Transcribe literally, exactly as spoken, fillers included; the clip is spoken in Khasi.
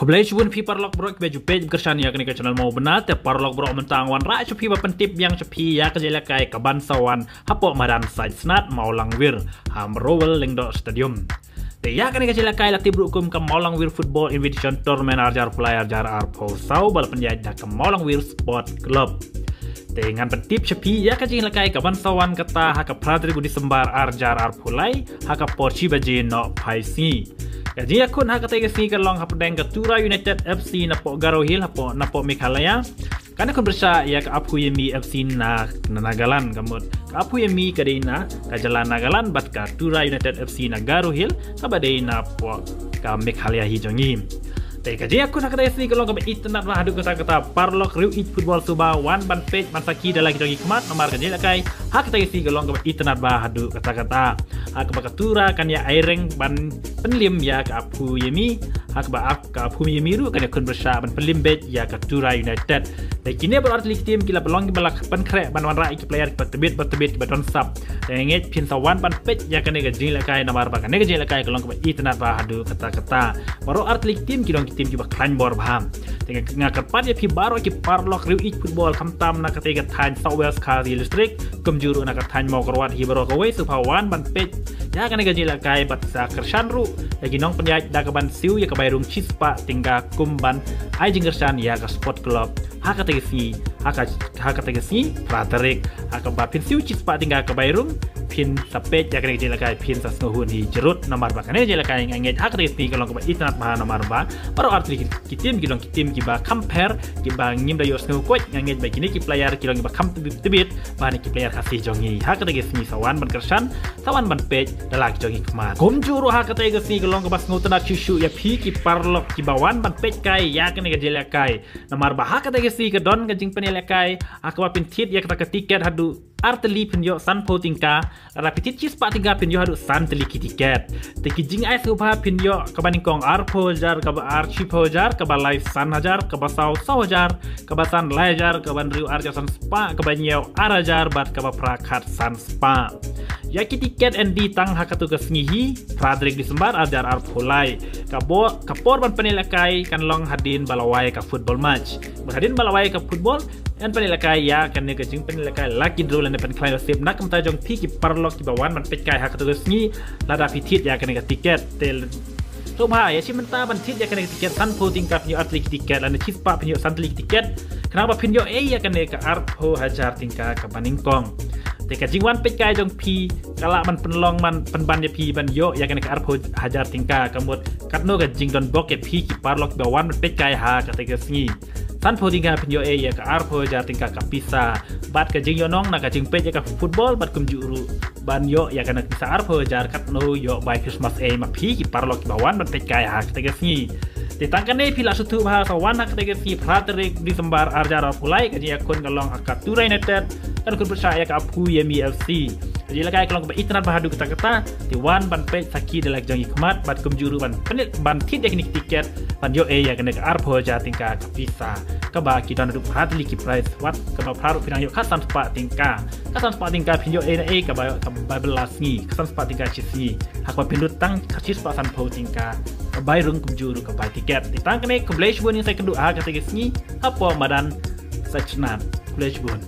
Khublei shibun phi paralok baroh kiba ju peit kyrshan ïa kane ka channel Mawbynna. Te paralok baroh, mynta nga wanrah sha phi ban pyntip biang sha phi ïa ka jingïalehkai kaban sa wan hapoh madan Saitsnad Mawlangwir ha Rowell Lyngdoh Stadium. Te ïa kane ka jingïalehkai la tip ruh kum ka Mawlangwir Football Invitation Tournament ar hajar arphew lai ar hajar arphew saw ba la pynïaid da ka Mawlangwir Sport Club. Te ngan pyntip sha phi ïa ka jingïalehkai kaban sa wan kata ha ka phra tarik u Disembar ar hajar arphew lai ha ka por shi baje nohphai sngi. Ka jingïakhun ha katei ka sngi ka long hapdeng ka Tura United F C napoh Garo Hills, hapoh, napoh Meghalaya. Kan ïakhun pyrshah ïa ka Aphu Yemi F C na, na Nagaland. Ka mut ka Aphu Yemi ka dei na ka jylla Nagaland bad ka Tura United F C na Garo Hills kaba dei napoh ka Meghalaya hi jong ngi. Te ka jingïakhun ha katei ka sngi ka long kaba itynnad bha haduh katta katta. Paralok riew ïeit football sngewbha wan ban peit ban sakhi da la ki jong ki khmat, namar ka jingïalehkai ha katei ka sngi ka long kaba itynnad bha haduh katta katta. Ha kaba ka Tura kan ïa aireng ban pynliem ïa ka Aphu Yemi, ha kaba ap-, ka Aphu Yemi ruh kan ïakhun pyrshah ban pynliem beit ïa ka Tura United. Te kine baroh artylli ki team ki la ba long kiba la pynkhreh ban wanrah ïa ki player kiba tbit, ba tbit, kiba don sap. Te nga ngeit phin sa wan ban peit ïa kane ka jingïalehkai, namar ba kane ka jingïalehkai ka long kaba itynnad bha haduh katta katta. Baroh artylli ki team ki long ki team kiba khlaiñ bor bha. Te nga, nga kyrpad ïa phi baroh ki paralok riew ïeit football, khamtam na katei ka thaiñ South West Khasi Hills District, kumjuh ruh na ka thaiñ Mawkyrwat hi baroh kawei, sngewbha wan ban peit ïa kane ka jingïalehkai bad sa kyrshan ruh ïa ki nongpynïaid da kaban siew ïa ka bai rung shispah tyngka kum ban ai jingkyrshan ïa ka Sport Club ha katei ka sngi, ha ka, ha katei ka sngi phra tarik. Ha kaba phin siew shispah tyngka ka bai rung, phin sa peit ïa kane ka jingïalehkai phin sa sngewhun hi jrut, namar ba kane ka jingïalehkai nga ngeit ha katei ka sngi ka long kaba itynnad bha, namar ba baroh artylli ki team ki long ki team kiba kham pher, kiba ngim da ïohsngew khuid. Nga ngeit ba kine ki player ki long kiba kham tbit, tbit bad ki player Khasi jong ngi. Ha katei ka sngi sa wan ban kyrshan, sa wan ban peit da la ki jong ki khmat. Kumjuh ruh ha katei ka sngi ka long kaba sngewtynnad shuh shuh ïa phi ki paralok kiba wan ban peit kai ïa kane ka jingïalehkai. Namar ba ha katei ka sngi ka don ka jingpynïalehkai ha kaba phin thied ïa kata ka tiket haduh artylli phin ïoh sanphew tyngka, lada phi thied shispah tyngka phin ïoh haduh san tylli ki tiket. Te ki jingai sngewbha phin ïoh kaba nyngkong arphew hajar, kaba ar shiphew hajar, kaba lai san hajar, kaba saw saw hajar, kaba san lai hajar, kaba hynriew ar hajar san spah, kaba hynñiew ar hajar bad kaba phra khatsan spah. Ïa ki tiket yn die tang ha katei ka sngi hi, phra tarik Disembar ar hajar arphew lai. Ka bo-, ka por ban pynïalehkai kan long hadien ba la wai ka football match. Bad hadien ba la wai ka football, yn pynïalehkai ïa kane ka jingpynïalehkai lucky draw lane pynkhlaiñ nasib na ka bynta jong phi ki paralok kiba wan ban peit kai ha katei ka sngi, lada phi thied ïa kane ka tiket. Te sngewbha ïa shi mynta ban thied ïa kane ka tiket, sanphew tyngka phin ïoh artylli ki tiket, lane shispah phin ïoh san tylli ki tiket, khnang ba phin ïoh ei ïa kane ka arphew hajar tyngka kaba nyngkong. Te ka jingwan peit kai jong phi ka lah ban pynlong ban pynban ïa phi ban ïoh ïa kane ka arphew hajar tyngka. Ka mut katno ka jingdon bok ïa phi ki paralok kiba wan ban peit kai ha katei ka sngi. Sanphew tyngka phin ïoh ei ïa ka arphew hajar tyngka ka pisa. Bad ka jingïohnong na ka jingpeit ïa ka football bad kumjuh ruh ban ïoh ïa kane ka pisa arphew hajar, katno ïoh bai Christmas ei ma phi ki paralok kiba wan ban peit kai ha katei ka sngi. Te tang kane phi lah sngewthuh bha, sa wan ha katei ka sngi phra tarik Disembar ar hajar arphew lai, ka jingïakhun ka long ha ka Tura United kan ïakhun pyrshah ïa ka Aphu Yemi F C. Ka jingïalehkai ka long kaba itynnad bha haduh katta katta. Te wan ban peit sakhi da la ki jong ki khmat bad kumjuh ruh ban pynleit ban thied ïa kine ki tiket ban ïoh ei ïa kane ka arphew hajar tyngka ka pisa, kaba ki don haduh phra tylli ki prize, wat kaba phra ruh phi nang ïoh khatsan spah tyngka. Khatsan spah tyngka phin ïoh ei na ei kaba, kaba bylla sngi, khatsan spah tyngka shi sngi. Ha kaba phin lut tang shispah sanphew tyngka ka bai rung kumjuh ruh ka bai tiket. Te tang kane, khublei shibun, ngin sa ïakynduh ha katei ka sngi hapoh madan Saitsnad. Khublei shibun.